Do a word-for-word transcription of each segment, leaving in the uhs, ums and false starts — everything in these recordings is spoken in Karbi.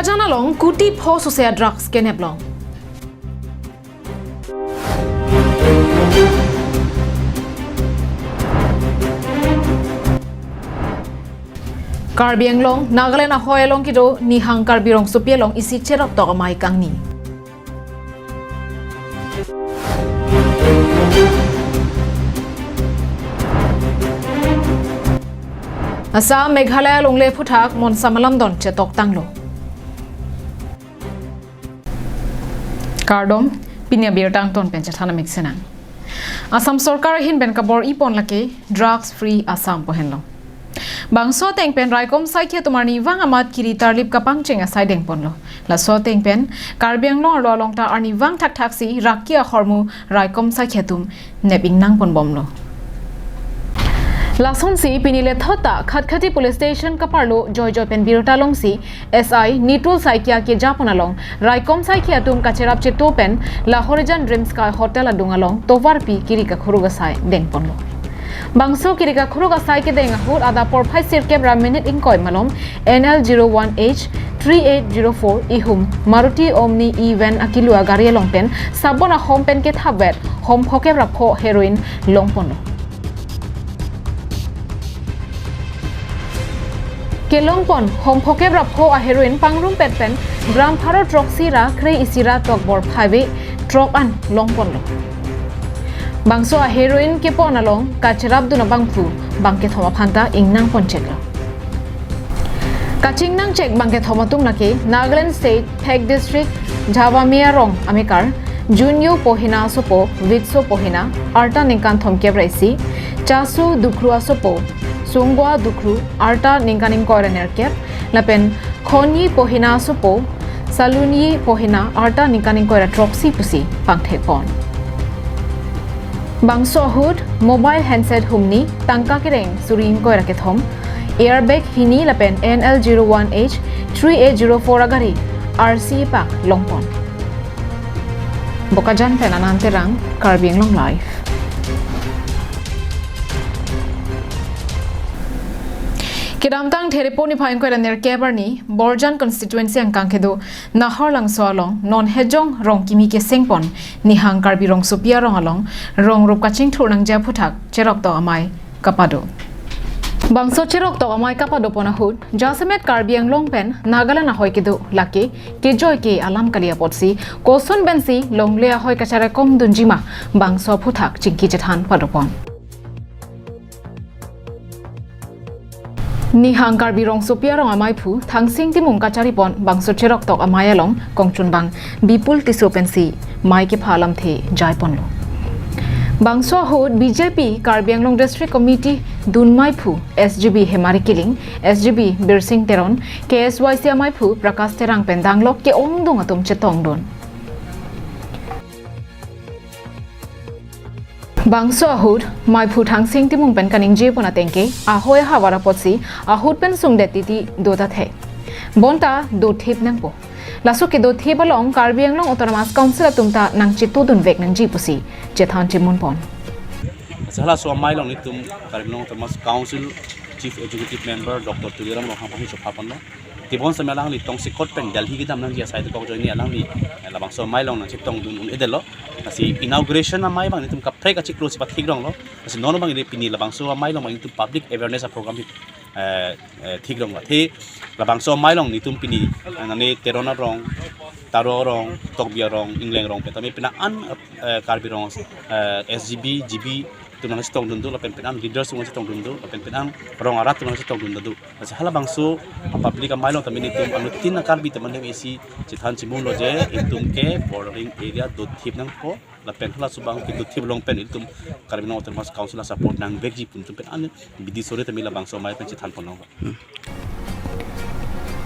Bokajan along kuti pho suse a-drugs kenep long. Karbi Anglong, Nagaland ahoi along kedo Nihang Karbi Rongsopi along isi cheroktok amei kangni. Assam, Meghalaya alongle aphuthak monsam alamdon chetok tanglo. Kardom, pini abirta angton pen chethan amik senang. Assam sorkar ahin pen kabor-ipon lake Drugs Free Assam pu henlo. Bangso ateng pen raikom saikhi atum arnivang amat kiri tarlip kapangcheng asai dengponlo. Laso ateng pen Karbi Anglong arlo along ta arnivang thakthak si raki ahormu raikom saikhi atum nep ingnangponbomlo. Lasonsi pini lethot ta Khatkhati Police Station kaparlo joijoi pen birta longsi S I Nitul Saikia kejapon along raikom saikhi atum kacherap cheto pen Lahorijan Dream Sky Hotel adung along tovarpi kiri kakhuruk asai dengponlo. Bangso kiri kakhuruk asai kedeng ahut adap porphai sirkep ra minute ingkoi malom N L zero one H three eight zero four ihum Maruti Omni E van akilu agari along pen sabon ahom pen kethapvet hom phokep ra pho heroin longponlo. Kelongpon hom phokep ra pho a-heroin pangrumpet pen gram pharo throksi ra kre-isi ra tokbor phaive throk an longponlo. Bangso a-heroin kepon along kacherapdun abangphu bangkethom aphan ta ingnangponcheklo. Kachingnangchek bangkethom atum lake Nagaland State, Phek District, Jhavame arong amekar, Junyo Pohina asopo, Vitso Pohina, arta ningkan thomkep ra isi, Chasu Dukhru asopo, Sungwa Dukhru, arta ningkan ingkoi ra nerkep, lapen Khonyi Pohina asopo, Salunyi Pohina, arta ningkan ingkoi ra throksi pusi pangthekpon. Bangso ahut mobile handset humni, tangka kereng suri ingkoi ra kethom, airbag hini lapen N L zero one H three eight zero four agari R C pak longpon. Bokajan pen Anand Terang, Karbi Anglong Live. Kedamtang Therepo niphai ingkoi ra nerkep arni Borjan constituency angkang kedo Nahor Langso along non Hejong Rongkimi kesengpon Nihang Karbi Rongsopi arong along rong rup kachingthur nangji aphuthak cheroktok amei kapado. Bangso cheroktok amei kapadopon ahut jasemet Karbi Anglong pen Nagaland ahoi kedo lake kejoi ke alam kali apotsi koson pensi longle ahoi kacharekong dunjima bangso aphuthak chingki chethan padopon. Nihang Karbi Rongsopi arong ameiphu Thangsing Timung kacharipon bangso cheroktok amei along kongchunbang Bipul Tisso pensi mei kepha alamthe jaiponlo. Bangso ahut B J P Karbi Anglong District Committee dun meiphu S G B Hemari Killing, S G B Birsing Teron, K S Y C ameiphu Prakash Terang pen danglok ke-ongdung atum chetongdun. Bangso ahut meiphu Thangsing Timung pen kaningjepon atengke ahoi ahavar apotsi ahut pen sungdet titi do ta thek. Bonta dothip nangpo. Laso kedothip along Karbi Anglong Autonomous Council atum ta nangchetudunvek nangji pusi chethan chemunpon. Hala so amei along netum Karbi Anglong Autonomous Council Chief Executive Member Doctor Tuliram Ronghang aphan chophaponlo. Tebon seme alangli tongsekot pen Delhi kedam nangji asai dokok ajoine alangli, eh, labangso amei along nangchetongdun un-edetlo. Lasi inauguration amei abang netum kaprek achiklo si pathik ronglo. Lasi non abang ili pini labangso amei along abang netum public awareness a-program hi, eh, eh, thik ronglo. Athe labangso amei along netum pini, eh, nane Teron arong, Taro arong, Tokbi arong, Ingleng arong, petame pina an, eh, Karbi arong, eh, S G B, G B, atum nangchetongdun do, lapen penang leaders atum nangchetongdun do, lapen penang rong arat atum nangchetongdun do. Lasi halabangso a-public amei along tame netum anuttin a-Karbi atum aning isi chethan chemunlo je, itum ke bordering area dothip nangpo, lapen halaso abang kedothip along pen itum Karbi Anglong Autonomous Council a-support nangvekji pu netum pen an bidi sore tame labangso amei pen chethanponlo.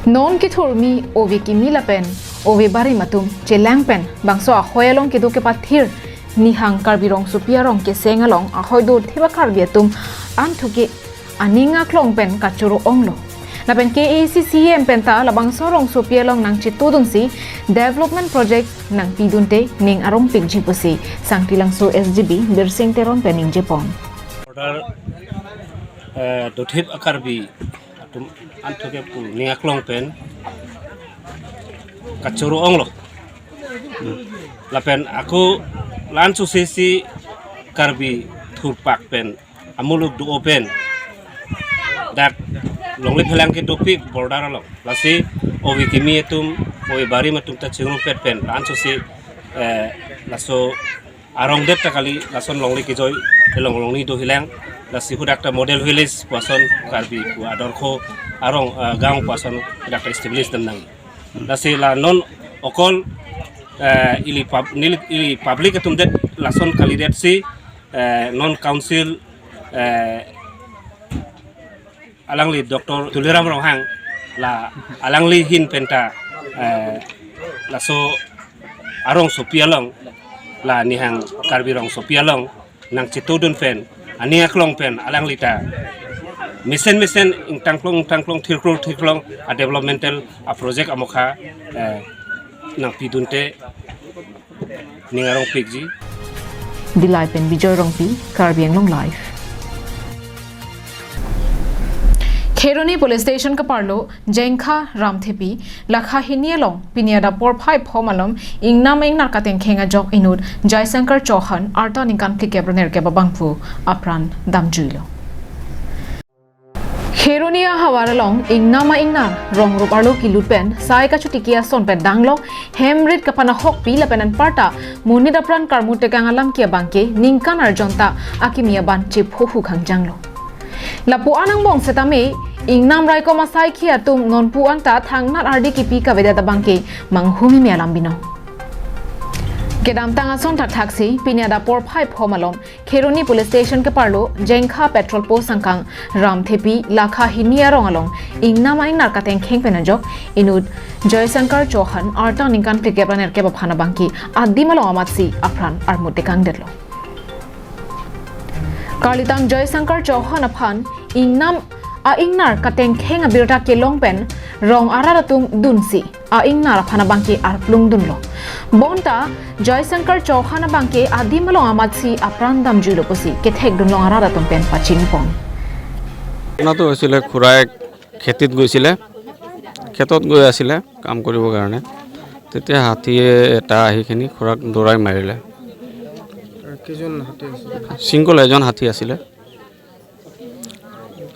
Non kethurmi ove kimi lapen ove barim atum chelang pen bangso ahoi along kedo kepathir Nihang Karbi Rongsopi arong keseng along ahoi dothip a-Karbi atum anthu ke aning aklong pen kachoro-onglo. Lapen K A C C M pen ta labangso rongsopi along nangchetudunsi development project nangpidunte ning arongpikji pusi Sangti Langso S G B Birsing Teron pen ningjepon. Order, eh, dothip a-Karbi atum anthu ke pu ning aklong pen kachoro onglo. Lapen ako la-an sosesi Karbi thurpak pen amuluk do-o pen dak longle phelang ke dopik border along. Lasi ove kimi atum, ove barim atum ta chingrumpet pen la-an sosi, eh, laso arong det ta kali, lason longle kejoi elong longni do hilang. Lasi hudak ta model village pu ason Karbi pu adorkho arong, eh, gaon pu ason hudak ta establish dam nang. Lasi la non okol, eh, ili pub-, neli, ili public atum det lason kalidet si, eh, non council, eh, alangli Doctor Tuliram Ronghang, la alangli ahin penta, eh, laso arongsopi along, la nihang Karbi rongsopi along nangchetongdun pen, aning aklong pen alangli ta mesen mesen ingtangklong ingtangklong, thirklong thirklong a developmental a project amokha, eh, nangpidunte ning arongpikji. Dillai pen Bijoy Rongpi, Karbi Anglong Live. Kheroni Police Station keparlo Jengkha Ramthepi, lakha hini along, pini adap porphai pho malom, ingnam ingnar katengkheng ajok inut Joysankar Chauhan, arta ningkan phlikep ra nerkep abangphu, apran damjuilo. Kheroni ahavar along ingnam a-ingnar rong rup arlo kilut pen sai kachotiki ason pen danglo, hem rit kaphan ahokpi lapen anparta monit apran karmu tekang alam ke abangke ningkan arjon ta akimi aban chephohu khangjanglo. Lapu-an angbong setame ingnam raikom asaikhi atum nonpu-an ta thangnat ardi kipi kavedet abangke manghumeme alam binong. Kedamtang ason thakthaksi pini adap porphai pho malom Kheroni Police Station keparlo Jengkha Patrol Post sangkang Ramthepi lakha hini arong along ingnam a-ingnar katengkheng pen ajok inut Joysankar Chauhan, arta ningkan phlikep ra nerkep aphan abangke adim along amatsi apran armu tekangdetlo. Karlitang Joysankar Chauhan aphan ingnam a-ingnar katengkheng abirta kelong pen rong arat atum dunsi a-ingnar aphan abangke arplung dunlo. Bonta Joysankar Chauhan abangke adim along amatsi apran damjuilo pusi kethekdun long arat atum pen pachinipon. ঘটনাটো হৈছিলে, খুৰাই খেতিত গৈছিলে, খেতত গৈ আছিলে কাম কৰিবৰ কাৰণে। তেতিয়া হাতীয়ে এটা আহি কিনি খুৰাক দৌৰাই মাৰিলে। কেইজন হাতী আছিলে? ছিংগল এজন হাতী আছিলে।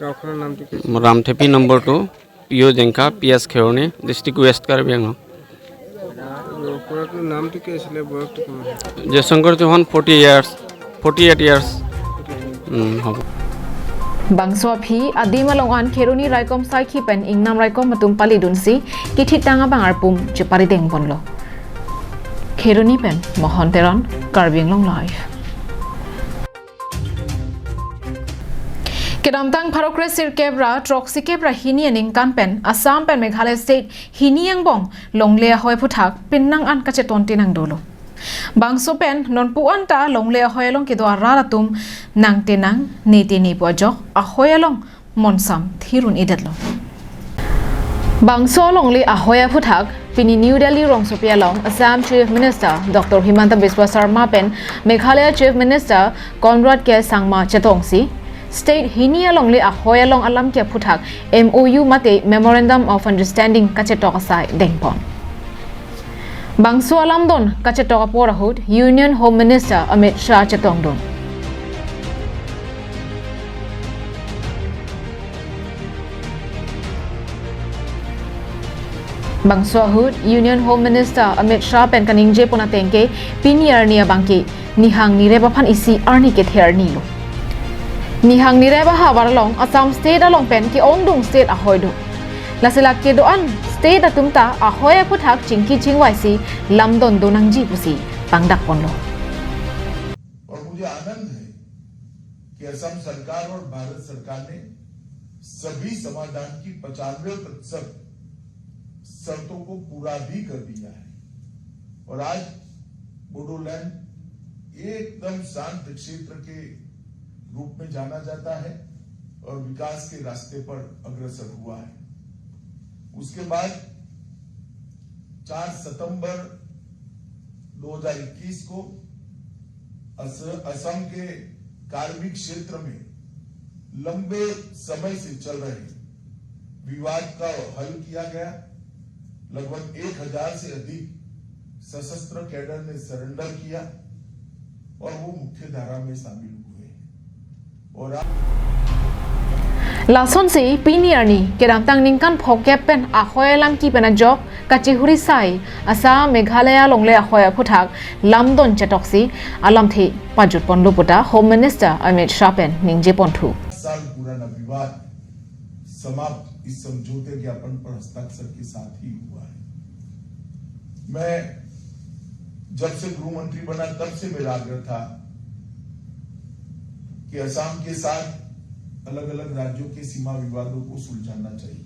গাঁওখনৰ নামটো কি? Ramthepi number two, P O' Jengka, P S Kheroni, district west Karbi Anglong. খুৰাটোৰ নামটো কি আছিলে? বয়সটো কিমান? Jayshankar Chauhan, forty years, forty eight years. উম, হ'ব। Bangso aphi adim along an Kheroni raikom saikhi pen ingnam raikom atum palidunsi kethitang abang arpum cheparidengponlo. Kheroni pen Mohon Teron, Karbi Anglong Live. Kedamtang pharo kre sirkep ra throksi kep ra hini aningkan pen Assam pen Meghalaya state hini angbong longle ahoi aphuthak penang an kachetonte nangdolo. Bangso pen nonpu anta longle ahoi along kedo arat atum nangtenang, netene pu ajok ahoi along monsam thirun-edetlo. Bangso longle ahoi aphuthak pini New Delhi rongsopi along Assam Chief Minister Doctor Himanta Biswa Sarma pen Meghalaya Chief Minister Conrad K Sangma chetongsi state hini alongle ahoi along alam ke aphuthak M O U mate Memorandum of Understanding kachetok asai dengpon. Bangso alamdon kachetok apor ahut Union Home Minister Amit Shah chetongdun. Bangso ahut Union Home Minister Amit Shah pen kaningjepon ateng ke pini arni abangke nihang nirep aphan isi arni kethe arnilo. Nihang nirep ahavar along Assam state along pen ke-ongdung state ahoi do. Lasi la kedo-an state atum ta ahoi aphuthak chingki chingvaisi lamdon donangji pusi pangdakponlo. और मुझे आनंद है कि असम सरकार और भारत सरकार ने सभी समाधान की पचानवे प्रतिशत शर्तों को पूरा भी कर दिया है और आज बोडोलैंड एकदम शांत क्षेत्र के रूप में जाना जाता है और विकास के रास्ते पर अग्रसर हुआ है। उसके बाद चार सितंबर दो हज़ार इक्कीस को अस-, असम के कार्बी क्षेत्र में लंबे समय से चल रहे विवाद का हल किया गया। लगभग एक हजार से अधिक सशस्त्र कैडर ने सरेंडर किया और वो मुख्य धारा में शामिल हुए हैं। और आप Lasonsi pini arni kedamtang ningkan phokep pen ahoi alam kepi pen ajok kachihuri sai Assam Meghalaya longle ahoi aphuthak lamdon chetoksi alamthe pajut ponlo puta Home Minister Amit Shah pen ningje ponthu. साल पुराना विवाद समाप्त इस समझौते ज्ञापन पर हस्ताक्षर के साथ ही हुआ है। मैं जब से गृह मंत्री बना, तब से मेरा आग्रह था कि असम के साथ अलग-अलग राज्यों के सीमा विवादों को सुलझाना चाहिए।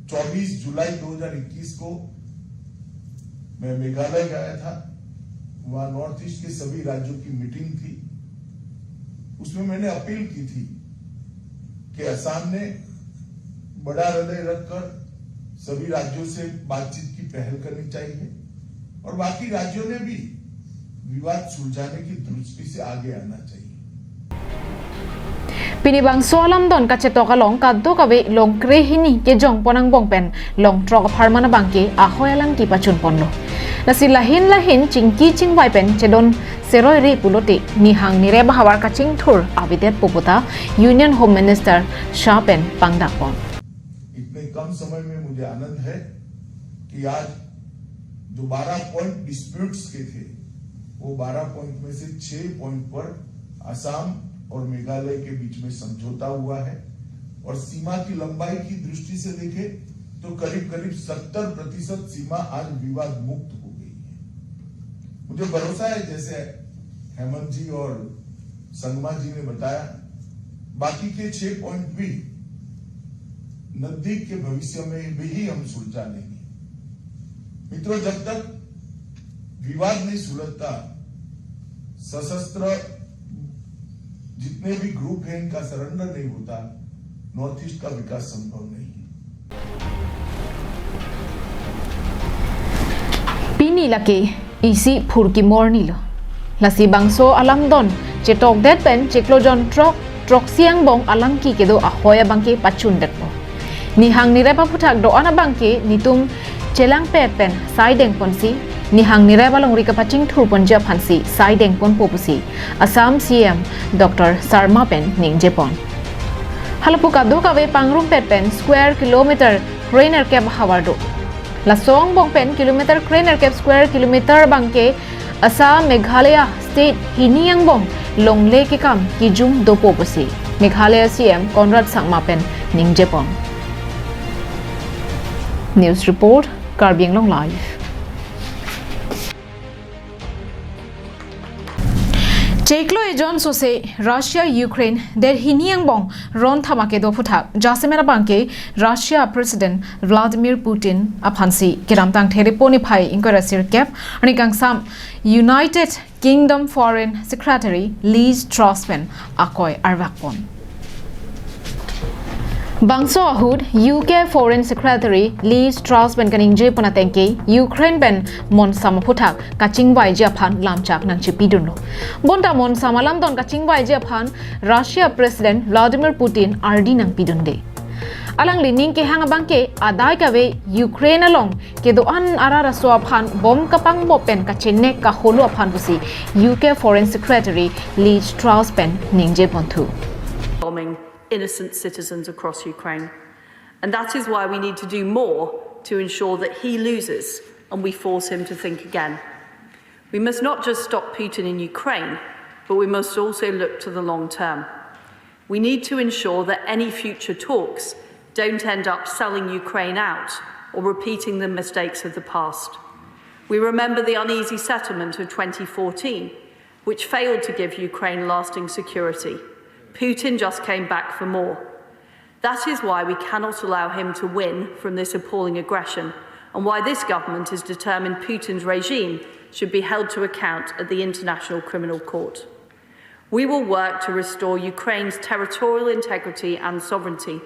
चौबीस जुलाई दो हज़ार इक्कीस को मैं मेघालय गया था, वहां नॉर्थ ईस्ट के सभी राज्यों की मीटिंग थी। उसमें मैंने अपील की थी कि असम ने बड़ा हृदय रखकर सभी राज्यों से बातचीत की पहल करनी चाहिए और बाकी राज्यों ने भी विवाद सुलझाने की दृष्टि से आगे आना चाहिए। Pini bangso alamdon kachetok along kadokave longkre hini kejong pon angbong pen longthrok apharman abangke ahoi alam kepachun ponlo. Lasi lahin lahin chingki chingvai pen chedon seroi ri pulote nihang nirep ahavar kachingthur avedetpo puta Union Home Minister Shah pen pangdak pon. इतने कम समय में मुझे आनंद है कि आज जो बारह point disputes के थे, वो बारह पॉइंट में से छह पॉइंट पर असम और मेघालय के बीच में समझौता हुआ है और सीमा की लंबाई की दृष्टि से देखें तो करीब करीब सत्तर प्रतिशत सीमा आज विवाद मुक्त हो गई है। मुझे भरोसा है, जैसे हेमंत जी और संगमा जी ने बताया, बाकी के छह पॉइंट भी नजदीक के भविष्य में भी ही हम सुलझा लेंगे। मित्रों, जब तक विवाद नहीं सुलझता, सशस्त्र जितने भी ग्रुप हैं, इनका सरेंडर नहीं होता, नॉर्थ ईस्ट का विकास संभव नहीं है। Pini lake isi phurki mornilo. Lasi bangso alamdon chetokdet pen chiklo jon throk throksi angbong alam ke kedo ahoi abangke pachundetpo. Nihang nirep aphuthak do-an abangke nitum chelangpet pen saideng ponsi, nihang nirep alongri kapachingthur ponji aphansi saideng ponpo pusi Assam C M Doctor Sarma pen ningje pon. Halapu kadokave pangrumpet pen square kilometer krenerkep ahavar do. Laso angbong pen kilometer krenerkep square kilometer abangke Assam Meghalaya state hini angbong longle kekam kejum dopo pusi Meghalaya C M Conrad Sangma pen ningje pon. News report, Karbi Anglong Live. Chiklo ejon sose Russia Ukraine der hini angbong ron thama kedo aphuthak jasemet abangke Russia President Vladimir Putin aphansi kedamtang Thre-pho niphai ingkoi ra sirkep arni kangsam United Kingdom Foreign Secretary Liz Truss pen akoi arvak pon. Bangso ahut U K Foreign Secretary Liz Truss pen kaningje pon atengke Ukraine pen monsam aphuthak kachingvaiji aphan lamchak nangchipidunlo. Bonta monsam alamdon kachingvaiji aphan Russia President Vladimir Putin ardi nangpidunde. Alangli ning kehang abangke adai kave Ukraine along kedo-an arat aso aphan bom kapangbo pen kachenek kaholo aphan pusi U K Foreign Secretary Liz Truss pen ningje ponthu. Bombing innocent citizens across Ukraine. And that is why we need to do more to ensure that he loses and we force him to think again. We must not just stop Putin in Ukraine, but we must also look to the long term. We need to ensure that any future talks don't end up selling Ukraine out or repeating the mistakes of the past. We remember the uneasy settlement of twenty fourteen, which failed to give Ukraine lasting security. Putin just came back for more. That is why we cannot allow him to win from this appalling aggression, and why this government is determined Putin's regime should be held to account at the International Criminal Court. We will work to restore Ukraine's territorial integrity and sovereignty.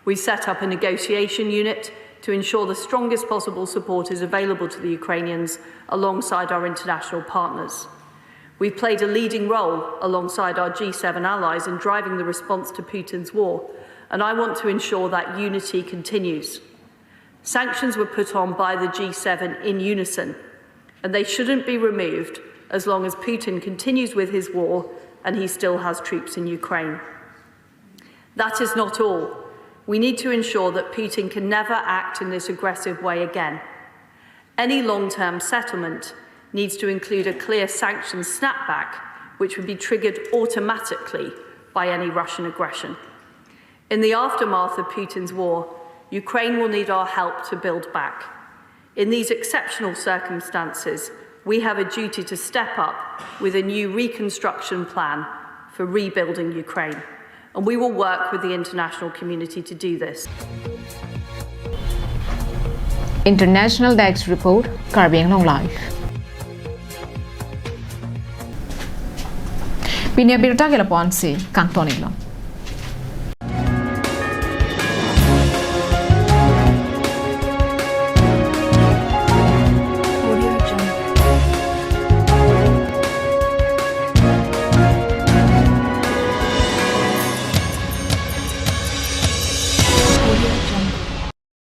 We set up a negotiation unit to ensure the strongest possible support is available to the Ukrainians alongside our international partners. We've played a leading role alongside our G seven allies in driving the response to Putin's war, and I want to ensure that unity continues. Sanctions were put on by the G seven in unison, and they shouldn't be removed as long as Putin continues with his war and he still has troops in Ukraine. That is not all. We need to ensure that Putin can never act in this aggressive way again. Any long term settlement needs to include a clear sanctions snapback, which would be triggered automatically by any Russian aggression. In the aftermath of Putin's war, Ukraine will need our help to build back. In these exceptional circumstances, we have a duty to step up with a new reconstruction plan for rebuilding Ukraine. And we will work with the international community to do this. International Desk Report, Karbi Anglong Live. Pini abirta ke lapu-ansi kangton-iklo.